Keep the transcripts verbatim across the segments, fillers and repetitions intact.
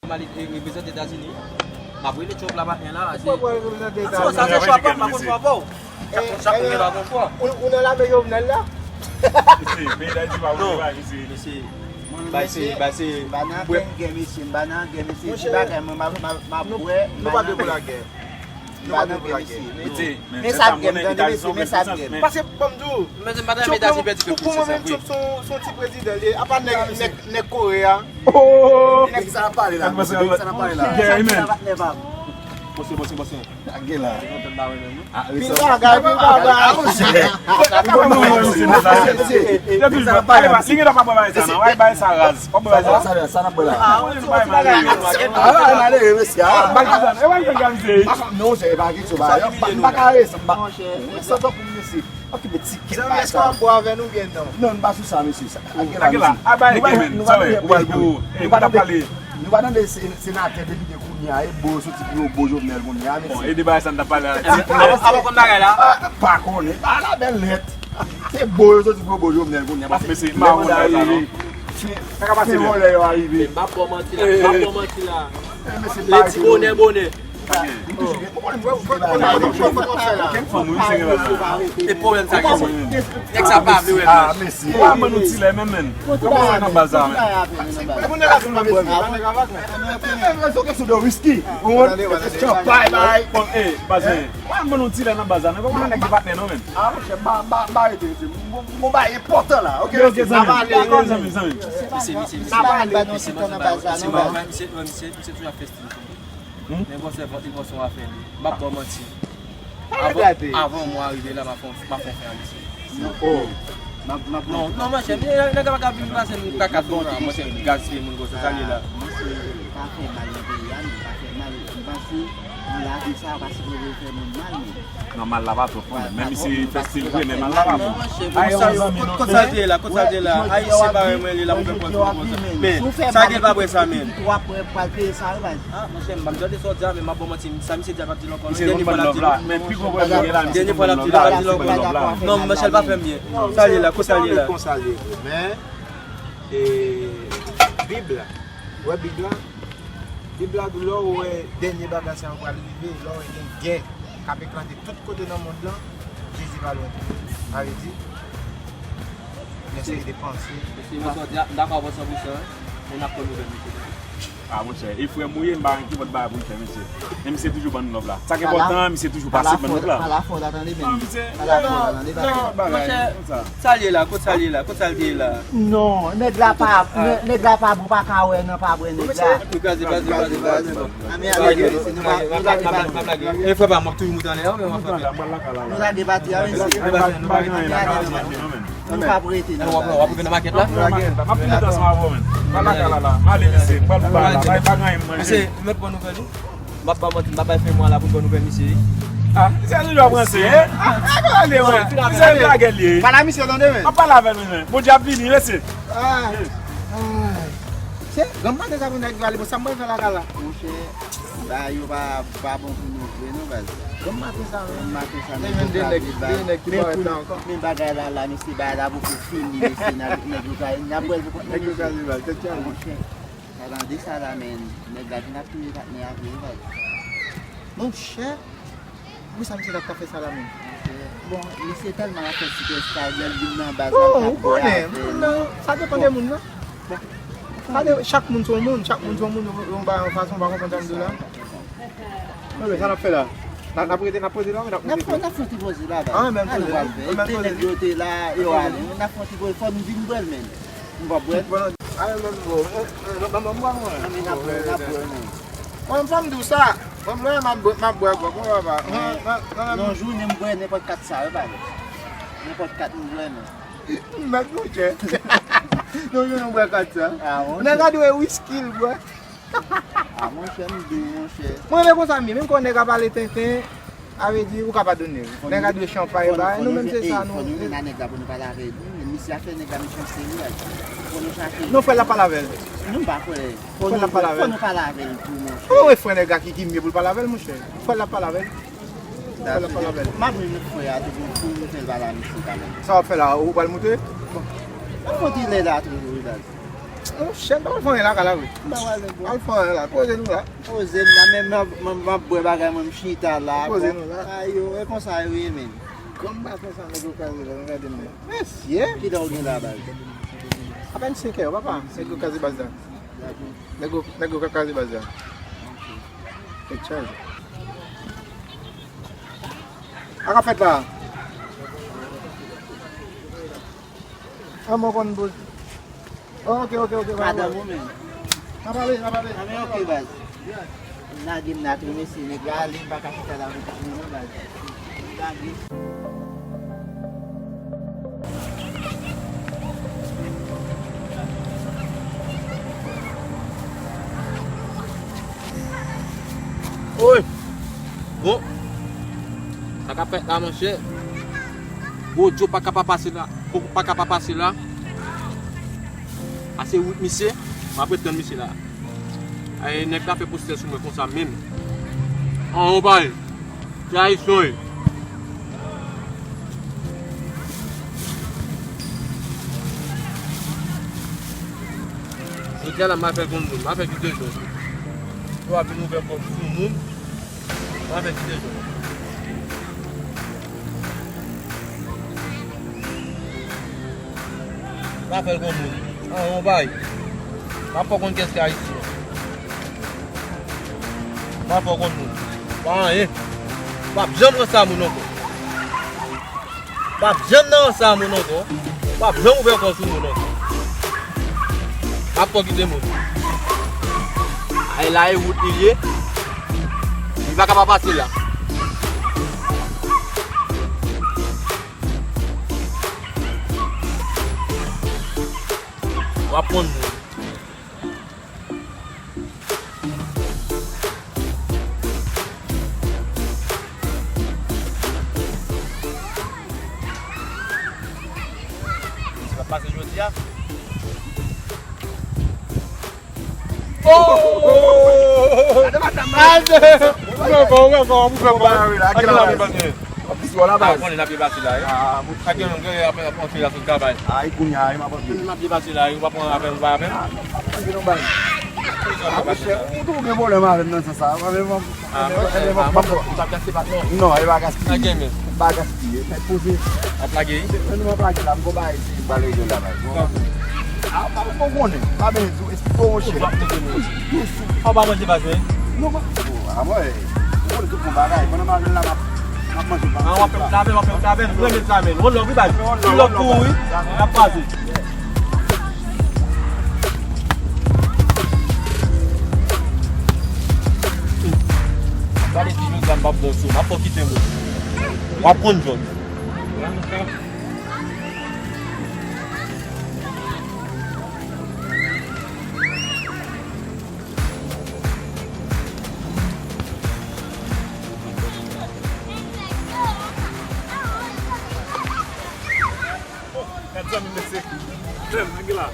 M al reprezante Etazini. M ap rele Trump la maten la. Sa se chwa pa m, pa konn fwa pa w. Chak moun gen pa konn fwa. Ou nan lame Jovenel la? Mesye, peyi Dayiti pa pou bay, mesye. Mesye, bay se, bay se. M pa nan gè, mesye, m pa nan gè, mesye. Ti bagay mwen, m ap bwè. Nou pa dwe pou lagè. Nou pa dwe pou lagè. Men sa ap gen, tande mesye, men sa ap gen. Pase ban m di w. Trump, pou mwen menm, Trump se yon ti prezidan li ye. Apa nèg, nèg, nèg Kore a. Nèg sa ap pale la. Nèg sa ap pale la. Bonsè, bonsè, bonsè. Gen la. Pil bagay, pil bagay. Li gen dwa pa bwè bagay sa non. Ay, bagay sa raz. Pa bwè bagay sa. Sa n ap bwè la. Ah, malere mesye. Ah, non, se pa kèk bagay. M pa ka rete, m pa. Mwen santi pou mesye. Okipe ti kèk bagay sa. Èske w ap bwè avè nou byen non? Non, nou pa sou sa, mesye. Sa pa gen la, mesye. Nou pa nan de, nou pa nan de, nou pa nan de se- senatè, depite kounye a, e bo yo soti pou yo bo Jovenel kounye a, mesye. Bon, e de bagay sa n t ap pale a. Avan konn bagay la. Pa konnen, pa la bèl nèt. Se bo yo soti pou yo bo Jovenel kounye a. Mesye, m pa konn bagay sa non. Sa ka pase menm. Vòlè yo arive. M pa bò manti la, m pa bò manti la. Mesye, e ti bonè, bonè. E pwoblèm sa gen. Nèg sa pa vle wè blanch. Ou pa ban nou ti lè menm, menm. Kòman sa nan baz la, menm? Bye, bye. Bon, eh, baz, eh. Ou pa ban nou ti lè nan baz la, menm. Kòman nèg ki patnè non, menm? Ah, monchè, ba, ba, ba, rete, rete. Bon, ba, enpòtan la, ok? Ok, ok, zanmi. Dakò, zanmi, zanmi. Misye, misye, misye. Misye, misye, misye, misye toujou ap fè stil. Hmm? Men bon, se bon, li bon, se yon afè li. M ap ba w manti. Avan, avan mwen rive la, m ap fè, m ap fè yon fè an isi. Non, oh. M ap, m ap, non, non, monchè, nèg la pa ka vin pase m kaka tou la, monchè, gaspiye moun konsa, sa li la. Misye pa fè mal nan peyi a, non, pa fè mal. M panse, nan lavi sa, pa sipoze fè moun mal, men. Non, mal la pa twòp, non. Menm si fè stil vre, men mal la pa bon. Ay, yon zanmi nou. Kot sa l te ye la, kot sa l te ye la. Ayisyen pa renmen li la pou fè pwòs pou pwòs. Men, sa gen pa vre sa, men. Ou ap pral peye sa, wi, baz. Ah, monchè, m pa m tande sa w di a, men m ap ba w manti. Sa misye di a p ap di l ankò, non. Dènye fwa l ap di l. Dènye fwa l ap di l, l ap di l ankò. Non, monchè, l pa fè m byen. Sa l ye la, kot sa l ye la. Men, e, Bib la, wè Bib la, Bib la di w lè w wè dènye bagay sa yo pral rive, lè w wè gen gè k ap eklate tout kote nan mond lan, Jezi pa lwen tou. Sa vle di, mesye, se de panse. Mesye, m dakò avè w san pou san, men n ap pran nouvèl mesye. Ah, monchè, e frè m ou ye, m pa gen kipòt bagay pou m fè, mesye. Men misye toujou ban nou love la. Sa k enpòtan an, misye toujou pase ban nou la. Pa la fò la, tande, men. Non, misye, pa la fò la, tande, pa la fò la. Monchè, sa l ye la, kot sa l ye la, kot sa l te ye la. Non, nèg la pa, nè-, nèg la pa bon, pa ka wè nan pa bwè nèg la. Ou kraze, kraze, kraze, kraze. Ann ale, mesye, nou pa, nou lage pati. E frè pa m ap toujou moute anlè, men w ap frape. Nou lage pati a, mesye. Nou pa pou rete nan sa. W ap rive nan makèt la? M ap vin ansanm avè w, men. Pa lage la, la. M ale, mesye. M pral pou bagay la. Pa gen anyen m manje. Mesye, mèt bon nouvèl, wi. M ap ba w manti, m pa bay fen mwa la pou m ba w nouvèl misye, wi. Ah, misye toujou ap ranse, eh? Ah, ah, gade, wè. Misye lagè l ye. Pale a misye, tande, men. Ap pale avè l, men. Bondye ap vini, mesye. Ah, ah. Se granm maten sa pou nèg yo ale, bon, sa m pral fè lakay la? Monchè, bagay yo pa, pa bon pou nou vre, non, baz. Granm maten sa, men. Granm maten sa, men, de nèg, de nèg ki parèt la ankò. Men bagay la, la, mesye, bagay la poko fini, mesye, nèg, nèg yo ka, n ap wè l poko fini, mesye. Nèg yo ka rive, tèt chaje. Monchè. Sa tande sa la, men. Nèg la vin ap touye patnè a vre, wi, baz. Monchè, wi, sa misye t ap ka fè sa la, men. Bon, misye tèlman ap fè sipèsta, lè l vin nan baz la, l ka bwè avè nou. Sa depann de moun nan. Sa de, chak moun se yon moun, chak moun se yon moun, yon, yon bagay, yon fason, w pa konprann sa m di w la. Non, men sa n ap fè la? N ap, n ap rete, n ap poze la, wi, n ap rete. N ap fè, n ap fè yon ti poze la, baz. Ah, men poze. Sa nou pral fè? Te nèg yo te la, yo ale. N ap fè yon ti poze, fò m vin bwè l, men. M p ap bwè l. Bon, a, men bon, eh, eh, non, non, non, mwen, mwen. Non, men n ap bwè, n ap bwè, non. Mwen, fò m di w sa. Mwen, mwen, m ap bwè, m ap bwè, bwè, bwè, bwè. Mwen, mwen, mwen, mwen. Yon jounen m bwè nenpòt kat sa, wi, baz. Nenpòt kat m bwè, non. Mèt, monchè. Yon jounen m bwè kat sa. Ah, monchè. Nèg la dwe wiski l bwè. Ah, monchè, m di w, monchè. Mwen renmen konsa m ye, menm kon nèg ap pale tenten, sa vle di ou ka padone l. Nèg ap dwe chanpay, ba, nou menm se sa, nou. Fò nou vin a nèg la pou nou pale avè li. Men misye a fè nèg la mechanste, wi, baz. Fò nou chache. Non, frè l ap pale avè l. Nou pa kwè. Fò nou, fò nou pale avè l tou, monchè. Ou wè frè nèg la ki, ki mye pou l pale avè l, monchè. Frè l ap pale avè l. Frè l ap pale avè l. M ap jwenn frè a tou pou, pou nou fè l pale a misye kanmenm. Sa w ap fè la, ou pral moute? Bon. M ap fè yon ti lè la toujou, wi, baz. Monchè, m pa al fè anyen lakay la, wi. M pa pral nèg, bro. Al fè anyen la. Poze nou la. Poze m la, men m ap, m ap, m ap bwè bagay mwen, m chita la. Poze nou la. Ayo, e konsa yo ye, men. Granm maten sa, nèg yo kraze la, nou gade nou. Mesye! Kilè w gen la, baz? Apèn senkè, papa. Nèg yo kraze baz la. Nèg yo, nèg yo ka kraze baz la. Tèt chaje. Sa k ap fèt la? An mwen konn bouz. Ok, ok, ok. Madanm ou menm? N ap ale, n ap ale. An men ok, baz. M lage m la tou, mesye, nèg la ale, m pa ka chita la pou kouche non, baz. M lage. Oy! Bon, sa k ap fèt la, monchè? Gwo Djo pa ka pa pase la, pa ka pa pase la. Ase wout misye, m ap ret tann misye la. Ay, nèg la fè postè sou mwen konsa menm. An, yon bay. Trayisyon wi. Jodi a la, m a fè konn moun, m a fè kite zòn. Yo ap vin ouvè kò sou moun, m a fè kite zòn. M a fè l konn moun. An, yon bay. M a fè w konn kès ki ayisyen. M a fè w konn moun. Pa anyen. W ap janm ranse a moun ankò. W ap janm nan ranse a moun ankò. W ap janm ouvè kò sou moun ankò. W ap fò kite moun. Ay la e wout li ye. Li pa ka pa pase la. W ap konn moun. Sa k ap pase jodi a? Oh! Ou fè fò, ou fè fò, ou fè fò. Ak la, ou fè fò. Anplis, wala baz. Ah, konnen n ap depase la, wi. Ah, mouche. Ak yon nonm, gen apre, ap antre la sou travay. Ah, e kounye a, wi, m ap antre. N ap depase la, wi, ou pa pran apèl, ou pa apèl. Ah, m ap antre non, baz. Ah, mouche, ou tou gen pwoblèm avè m nan sans sa. Mwen menm, mwen, ah, mwen, mwen, mwen, mwen, mwen, ou t ap gaspiye patnè w? Non, e pa gaspiye. Ak gen men. Pa gaspiye, men poze. Ap lage, wi? Se mwen, m ap lage la, m gon bagay, se m pral regle la, baz. Bon. Ah, pa, pa konnen. Pa bezwen di w, esplike w, monchè. Ou ap mete nou. Ou pa manje pa jwe? Non, pa. Ah, mwen, ou konnen tout bon bagay. Pandan m avè l la, m ap, m ap manje. Ah, w ap fè travay, w ap fè travay. Mwen menm sa menm. One love, wi, baz. One love, one love, wi. N ap pase. Gade si jodi a m p ap ba w sou, m ap fè w kite mwen. W ap konn jòj. Gad zanmi m, mesye. Frè m, Angela.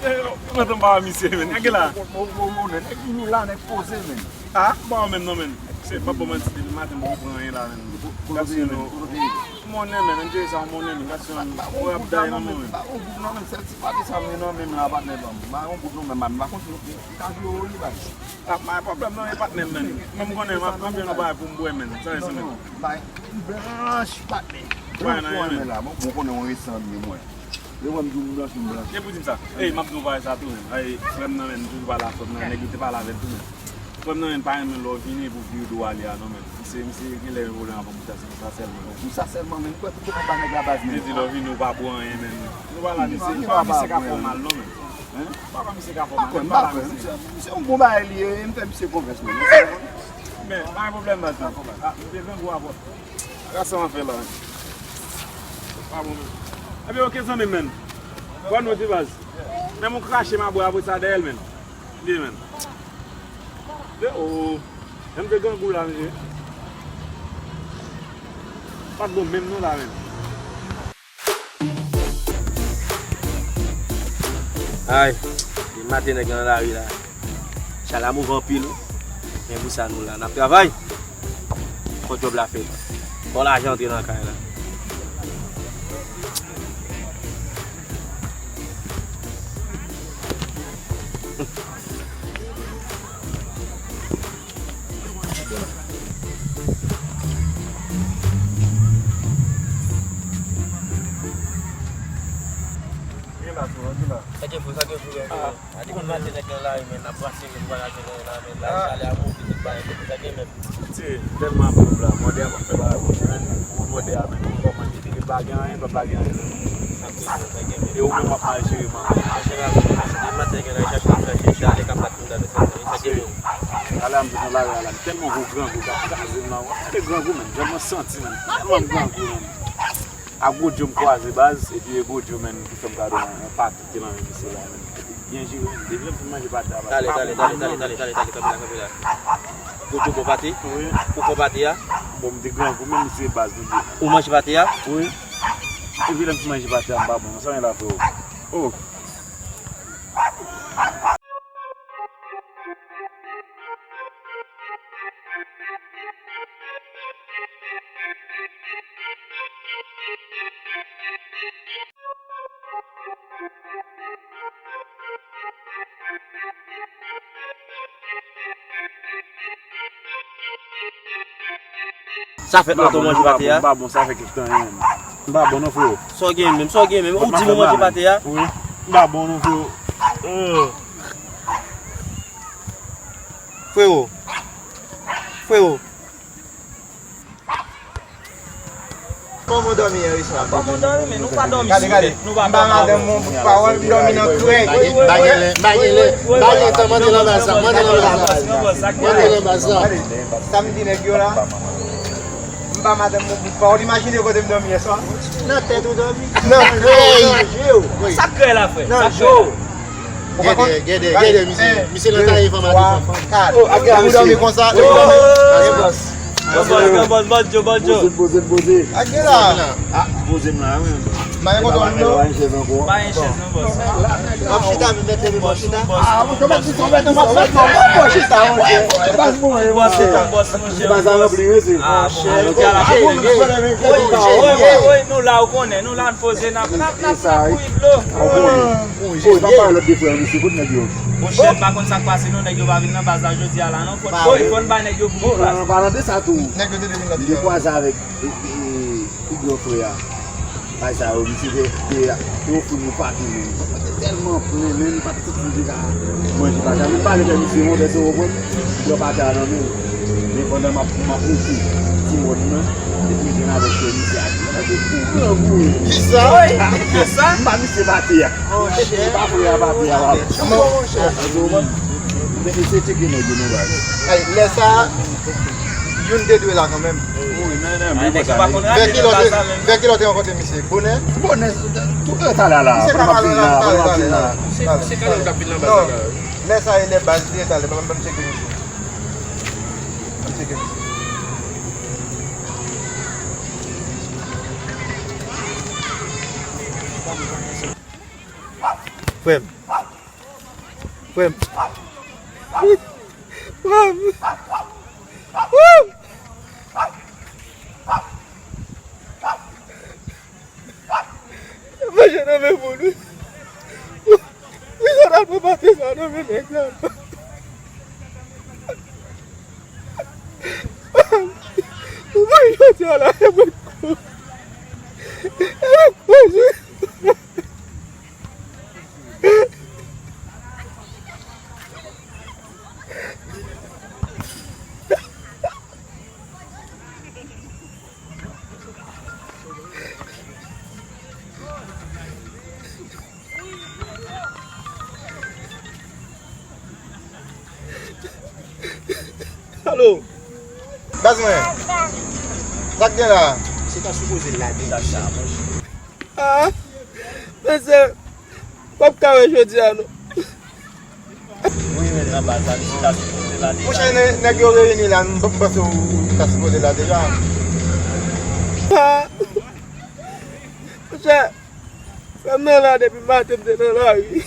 Eh, yo, mwen tonbe a misye, men. Angela. Bon, bon, bon, bon, nèg vini la, nèg poze, men. Ah, bon, menm non, men. Se pa bon manti, depi maten, bon, pran anyen la, men. Kote w te ye, men? Kote w te ye? Monnen, men, enjoy sa, monnen, men. Gad yon, yon ap day nan monnen. Pa yon goud non, men. Sèl ti pati sa, men, non, men, la, patnè, ban m. Pa yon goud non, men, m pa konn si nou ka jwe wòl li, baz. Ah, pa pwoblèm non, e patnè m, men. Mwen, m konnen, m ap kanpe yon bagay pou m bwè, men. Sa e se, men. Bay blanch, patnè. Blanch, mwen, men, la. Bon, mwen konnen yon resan li, mwen. Lè w wè m di w m blanch, m blanch. E pou di m sa. Ey, m ap di w bagay sa tou, men. Ay, frè m nan, men, m toujou pale ak frè m nan, nèg yo te pale avè l tou, men. Frè m nan, men, pa renmen lè w vini pou vire do ale a, non, men. Misye, misye gen lè gen pwoblèm avè m pou sa, se pou sa sèlman. Pou sa sèlman, men, m kwè tout se konba nèg la baz, men. Misye di lè w vini, ou pa bwè anyen, men. Nou pa la, misye, m pa misye ka fè w mal, non, men. Hein? Papa misye ka fè mal, m pa kwè, m pa kwè. Misye, misye yon bon bagay li ye, m fè misye konfyans, men. Men, pa gen pwoblèm, baz. Ah, m te grangou avè w. Gade sa w ap fè la. Pa bon, men. Ebyen, ok, zanmi m, men. Bòn nwit, wi, baz. Menm yon krache m a bwè apre sa dèyè l, men. Li, men. De, oh. Menm de grangou la, mesye. Pa t bon menm, non, la, men. Ay, depi maten nèg nan lari la. Chay la move anpil wi. Men pou sa nou la, n ap travay. Fò djòb la fèt. Fò lajan antre nan kay la. Nèg nan lari, men, n ap brase, men, vwayaje nan la, men, la, chalè a monte, tout bagay, tout sa gen, men. Ti, tèlman ap pwòp la, mòde a p ap fè bagay, mwen, mòde a, men, mwen kòmanse, li pa gen anyen, pa gen anyen. E ou menm w ap mal jere, man. An jeneral, depi maten gen nan chache, chache, chalè k ap bat moun nan, sa, sa, sa, gen, men. Talè a m sot nan lari a la, m tèlman gwo grangou k ap kraze m la, w ap tande grangou, men, tèlman santi, men, tèlman m grangou, men. Ak Godjo m kwaze baz, epi e Godjo menm ki fè m gade yon, yon patou ki nan men misye la menm. Epi byen jere menm. Depi lè m fin manje pate a baz. Talè, talè, talè, talè, talè, talè, talè, kanpe la, kanpe la. Godjo bon pate? Wi. Ou fè pate a? Bon, m te grangou menm misye baz nou di. Ou manje pate a? Wi. Epi lè m fin manje pate a, m pa bon. Sa w gen la, freo? Oh. Sa fèt nan to manje pate a? M pa bon, sa fè kèk tan, menm. M pa bon non, freo. Sa w gen menm, sa w gen menm. Ou di nou manje pate a? Wi. M pa bon non, freo. Freo. Freo. Kòman w dòmi yè swa? Kòman w dòmi, men nou pa dòmi sou tèt, nou pa dòmi. M ba madanm mwen bout pawòl, m dòmi nan krèy. M pa gen lè, m pa gen lè, m pa gen tan, mande nan baz la, mande nan baz la. Mande nan baz la. Sa m di nèg yo la? M ba madanm mwen bout pawòl. Imajine kote m dòmi yè swa. Nan tèt ou dòmi? Nan krèy. Nan je w. Sa krèy la fè? Nan je w. Ou pa konn? Gade, gade, gade, misye, misye nan taye fanm a tou fanm. Kat. Ou dòmi konsa, ou dòmi. Bòs, bòs, bòs, bòs, bòs, bòs. Poze, poze, poze. Ak gen la. Ah, poze m la, wi. M pa gen kote w non. Pa gen chèz ankò. Pa gen chèz non, bòs. M ap chita, m mèt leve m ap chita. Ah, mwen, kòman ti sa, mwen, mwen, mwen, mwen, mwen, chita, mwen. Baz mwen, mwen. Baz la ranpli, wi, se. Ah, bon. Woy, woy, woy, nou la, ou konnen, nou la, n poze, n ap, n ap, n ap, n ap bouyi dlo. Bon, jis pa pale lòt de frè misye, kote nèg yo? Monchè, m pa konn sa k pase non, nèg yo pa vin nan baz la jodi a la non. Fò n, fò n bay nèg yo bout plas. An palan de sa tou, nèg yo te vin lòt li te kwaze avèk, e, e, e, pi gran frè a. Bay sa yo, misye te, te, te ofri nou pate menm. Sa te tèlman plen, menm pa t santi li te ka manje pate a. Menm pa lè misye wonte, se ou konn. Pran pate a nan men l. Men pandan m ap, m ap moute ti mòn nan, epi m jwenn avèk frè misye a. Sa te kou grangou. Kisa? Kisa? M ba misye pate a. Monchè. M ba frè a pate a, papa. Monchè. Ou konprann? Men eseye tcheke nèg yo non, baz. Ay, lè sa a, youn te dwe la kanmenm. Wi, men, men, men, men, men. Vè kilè w te rankontre misye? Bonè? Bonè, tout lè talè a la. Misye ka pale la, talè, talè, talè. Se, se kanmenm k ap vin nan baz la. Non. Lè sa e lè baz li ye talè, ban m, ban m tcheke misye. Ban m tcheke misye. Frè m. Frè m. Frè m. Manje nan men moun wi. Wi, sa nan pran pate sa nan men nèg la. Mwen jodi a la, e mwen kou. E mwen kou, wi. Alo. Baz mwen. Sa k gen la? Se ta sipoze lage. Ah, mesye, m p ap ka wè jodi a non. Wi, men nan baz la, misye ta sipoze la deja. Monchè, nè-, nèg yo reyini la, m, m panse ou, ou ta sipoze la deja. Ah! Monchè, frè m nan la depi maten m te nan lari.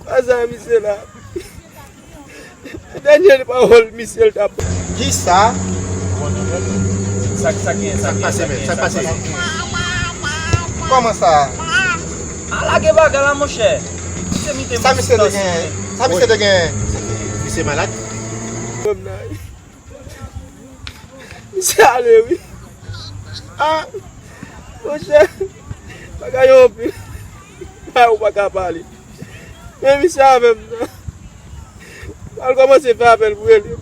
Kwaze a misye la. Dènye pawòl misye l t ap. Kisa? Sa, sa k gen, sa k gen, sa k pase, sa k pase? Kòman sa? A lage bagay la, monchè. Misye mete mwen sou tansyon. Sa misye te gen? Sa misye te gen? Misye malad? Kòm nan. Misye ale, wi. Ah! Monchè, bagay yo anpil. Bagay ou pa ka pale. Men misye avè m nan. Al kòmanse fè apèl pou rele.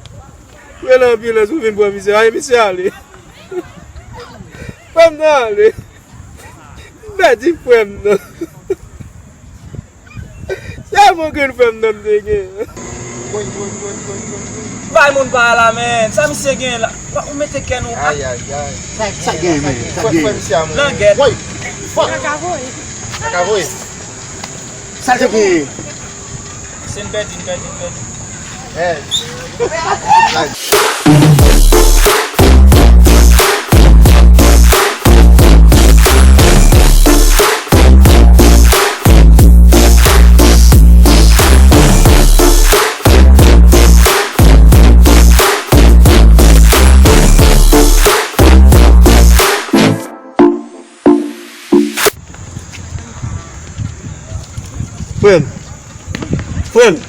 Rele anbilans pou vin pran misye. Ay, misye ale. Frè m nan ale. M pèdi frè m nan. Sèlman grenn frè m nan m te gen. Bay moun pa la, men. Sa misye gen la? Ou mete kè nou. Ay, ay, ay. Sa, sa gen, men. Sa gen. Frè misye a mouri. Langèt. Woy! Fuck! Sa ka voye. Sa l te gen? Se n pèdi, n pèdi, n pèdi. Frè m. Frè m.